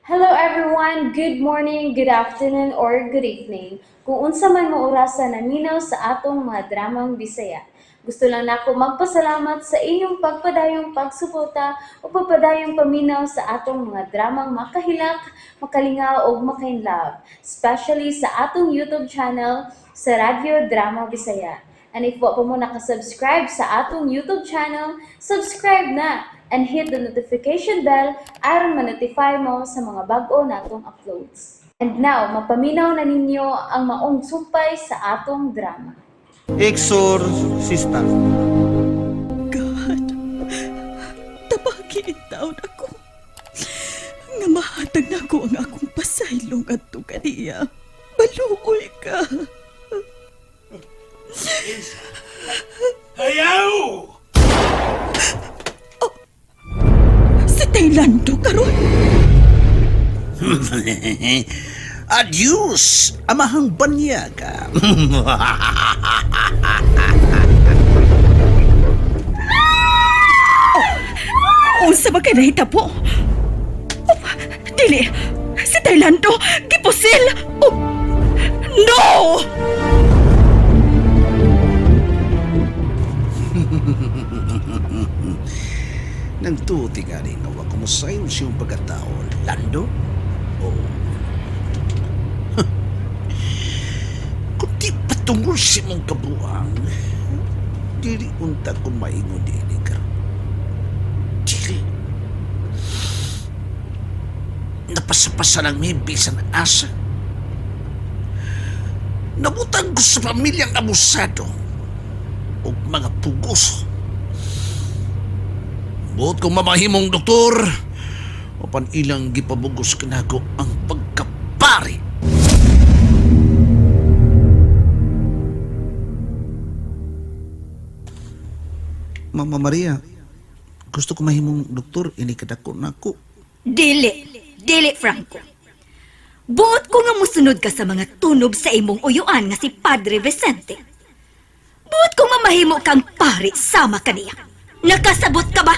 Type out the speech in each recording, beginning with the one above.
Hello everyone! Good morning, good afternoon, or good evening. Kung unsa man mo orasa naminaw sa atong mga dramang Bisaya. Gusto lang nako magpasalamat sa inyong pagpadayong pagsuporta o pagpadayong paminaw sa atong mga dramang makahilak, makalingaw ug makainlove, especially sa atong YouTube channel sa Radyo Drama Bisaya. And if wa pa mo nakasubscribe sa atong YouTube channel, subscribe na and hit the notification bell aron ma-notify mo sa mga bag-o natong uploads. And now, mapaminaw na ninyo ang maong sumpay sa atong drama. Exorcista. God, tabagi taon ako. Nga mahatag na ko ang akong pasaylong at kaniya. Baluoy ka. Ayaw! Sa Taylando karon. Adios, amahang banyaga. Unsa ba kay nahitabo? Oh, dili. Sa Taylando, gipusil. Oh, no! Nagtuti ka rin nga wa kumusayon siyang pagkatao, Lando? Oo. Kung di patungol si mong kabuang, dili unta ko maingon dili ka. Dili. Napasapasa lang may bisan asa. Nabutang ko sa pamilyang abusado o mga pugoso. Buot kong mamahimong doktor, apan ilang gipabugos kanako ang pagkapari. Mama Maria, gusto ko mahimong doktor, ini kadako nako. Dili, dili Franco. Buot ko nga musunod ka sa mga tunob sa imong uyuan nga si Padre Vicente. Buot ko nga mahimo kang pari sama kaniya. Nakasabot ka ba?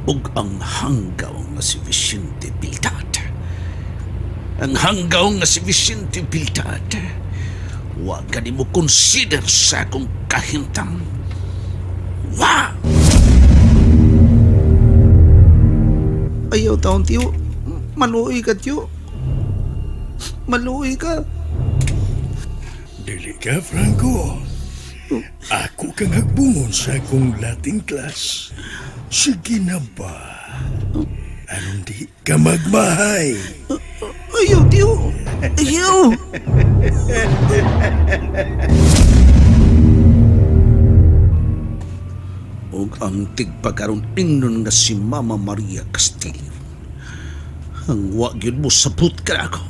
Ug ang hanggaw nga si Vicente Biltad. Ang hanggaw nga si Vicente Biltad. Wa gani mo consider sa akong kahimtang. Wa! Ayaw taon tiyo. Maluoy ka tiyo. Maluoy ka. Dili ka, Franco. Ako kang hagbungon sa akong Latin class. Sige na ba? Anong di ka magmahay? Ayaw tiyo. Ayaw. Ug ang tigpagaron ingnon nga si Mama Maria Castillo. Ang wa gyud mo sabot ka ako.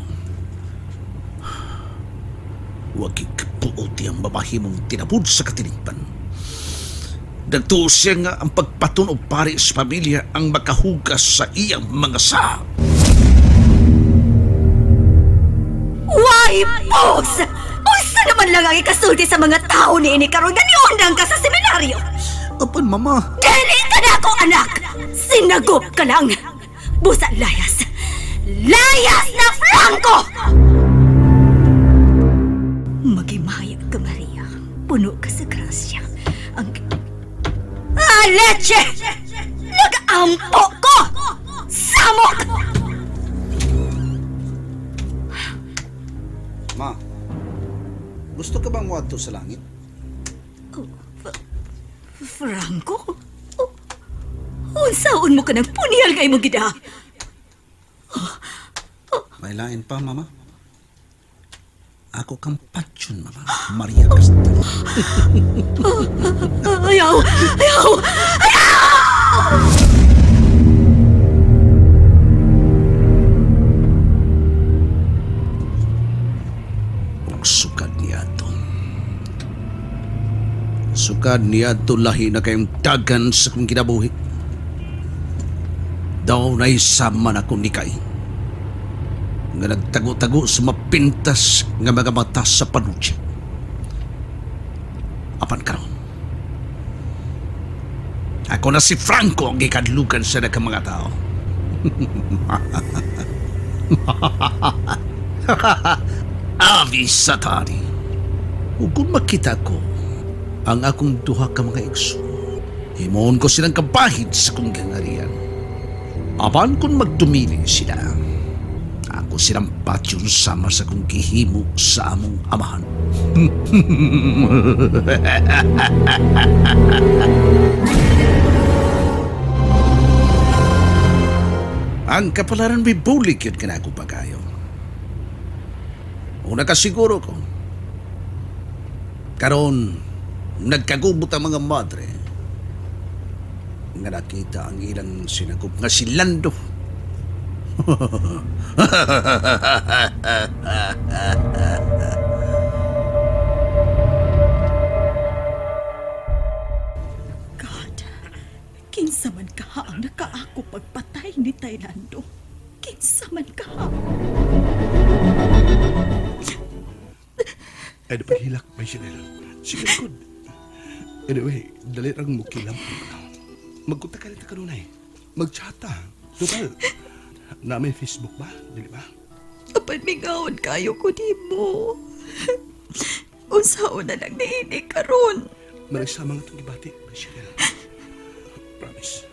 Wa gyud kapuot ang mamahimong tinabud sa katilingban. Nagtuo siya nga ang pagpatunog pari sa pamilya ang makahugas sa iyang mga sa. Why, Pogs? Unsa naman lang ang ikasulti sa mga tao ni ini karon nga niundang ka sa seminaryo? Apan mama. Dili ka na ako, anak! Sinagop ka lang! Busa layas! Layas na Franco! Magimaya ka, Maria. Puno ka sa grasya. Ang... Ah, leche! Nag-ampo ko! Samok! Ma, gusto ka bang muadto sa langit? Oh, Franco? Oh, unsaon mo ka ng punial kay mo gida? May lain pa, mama. Ako kang patsyon, mama. Maria Castillo. Ayaw! Ayaw! Ug sukad niadto. Sukad niadto lahi na kayong dagan sa akong kinabuhi. Daw na sama na akong nikay. Nga nagtago-tago sa mapintas nga mga mata sa panutya. Apan karon. Ako na si Franco ang gikadlukan sa daghang mga tao. Avi Satani. Ug kung makita ko ang akong duha ka mga igsoon, himuon ko silang kabahid sa kong gangarian. Apan kung magdumili sila, ako silang patyon sama sa kong gihimo sa among amahan. Ang kapalaran may bulig yun kinako pagayo. Una ka siguro ko. Karon, nagkagubot ang mga madre. Nga nakita ang ilang sinagop nga si Lando. God, kinsa man kaha ang nakaako pagpatay ni Taylando. Kinsa man kaha. Ay, napaghilak, may Chanel. Sige, good. Anyway, dali rang mo kilam. Magkunta ka rin ta kanunay. Magchata. Total, na may Facebook ba? Dili ba? Apan mingawon kayo ko nimo. Unsaon na lang niini karon. Managsama nga itong gibati, may Chanel. Promise.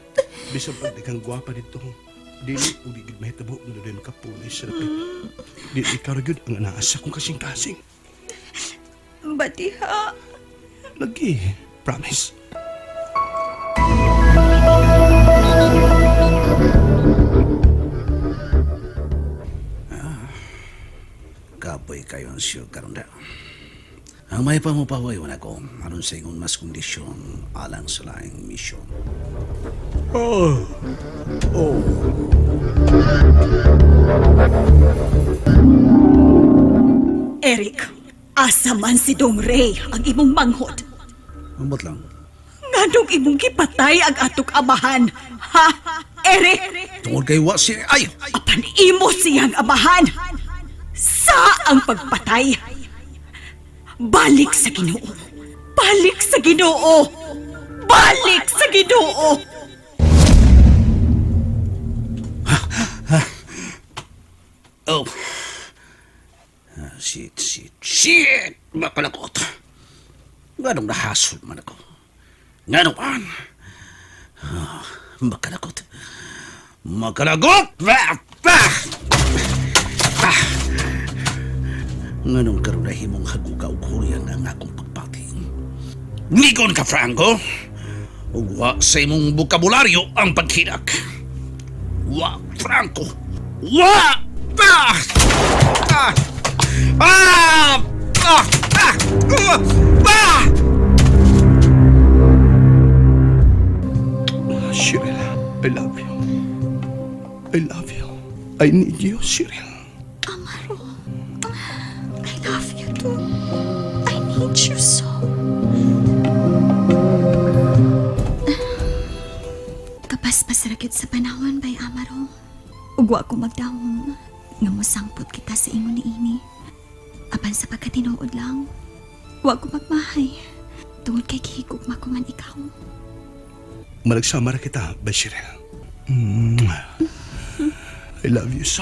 Bisan pag di kang gwapa dito, dili o di gid mahitabo nga doon makapulis sa rapit. Di ikaw ra gyud ang anaasa kong kasing-kasing. Batiha. Lagi, promise. Kapoy kayo ang siyo karon da. Ang may pamupawayon ako aron sa ingon mas kondisyon alang sa laing misyon. Oh. Oh. Eric, asa man si Dong Ray ang imong manghod? Ambot lang. Nganong imong gipatay ang atok amahan? Ha? Eric, Tungod kay wa si ay apan imo siyang amahan. Sa ang pagpatay. Balik sa Ginoo. Balik sa Ginoo. Balik sa Ginoo. Oh. Ah, shit, shit, shit! Makalakot. Nganong nahasol man ako? Nganong an? Ah, makalakot. Makalagot! Ah! Ah! Ah! Nganong karon na himong haguga og huryan ang akong pagpati. Nigon ka, Franco! Ug wa sa imong bokabularyo ang paghinak. Wa, Franco! Wa! Ah! Ah! Ah! Ah! Ah! Ah! Ah! Cheryl, I love you. I love you. I need you, Cheryl. Amaro, I love you too. I need you so. Kapaspas ra gyud sa panahon bay Amaro. Ug wa ko magdahom nga mosangpot kita sa ingon ni ini. Apan sa pagkatinuod lang, wa ko magmahay. Tungod kay gihigugma ko man ikaw. Managsama ra kita, ba, Cheryl? I love you so.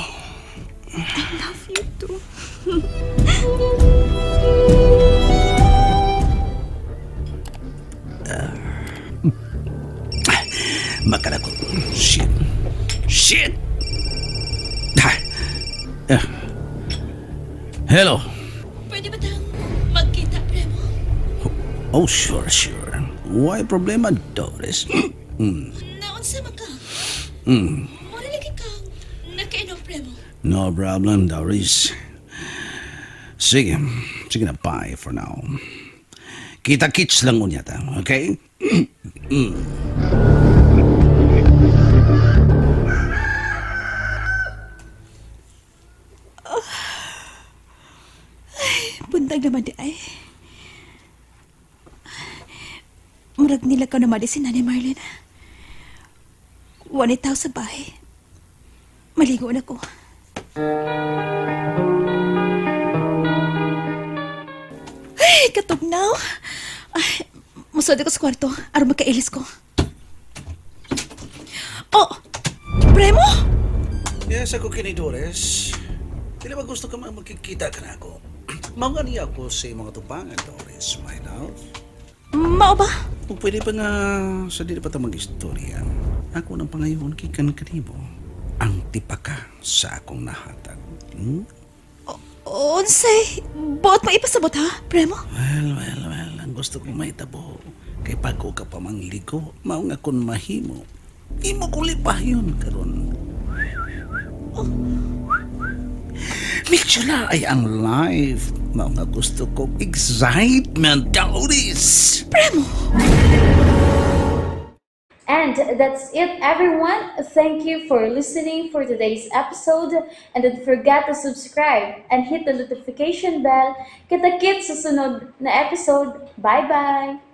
I love you too. Makalakot. Shit. Shit! Ah. Ah. Hello. Pwede ba tayong magkita, Premo? Oh, sure, sure. Why problema, Doris? Naunsa man ka? Mura lagi kang nakainom, Premo. No problem, Doris. Sige. Sige na, bye for now. Kita-kits lang unya ta, okay? Buntag naman di ay. Murag nila ka naman di si Nanay Marlene. Wala tao sa bahay. Maligo na ko. Ay, katugnaw. Ay, musod ako sa kwarto. Aron magkailis ko. Oh, Premo? Yes, ako kini Doris. Dili ba gusto ka magkikita ka na ako? Mao nga niya ako sa imong atubangan, Doris, my love. Mao ba? Kung pwede pa nga sa dili pa ta mag-istorya, ako nang pangayon gikan kanimo ang tipaka sa akong nahatag. Unsay, buot mo ipasabot ha, Premo? Well, well, well, ang gusto kong mahitabo kay bago ka pa mangligo, mao nga kun mahimo. Imo ko lipayon karon. Medyo na ay ang life. Mao nga gusto kong excitement, Doris. And that's it, everyone. Thank you for listening for today's episode. And don't forget to subscribe and hit the notification bell. Kita-kits sa sunod na episode. Bye-bye!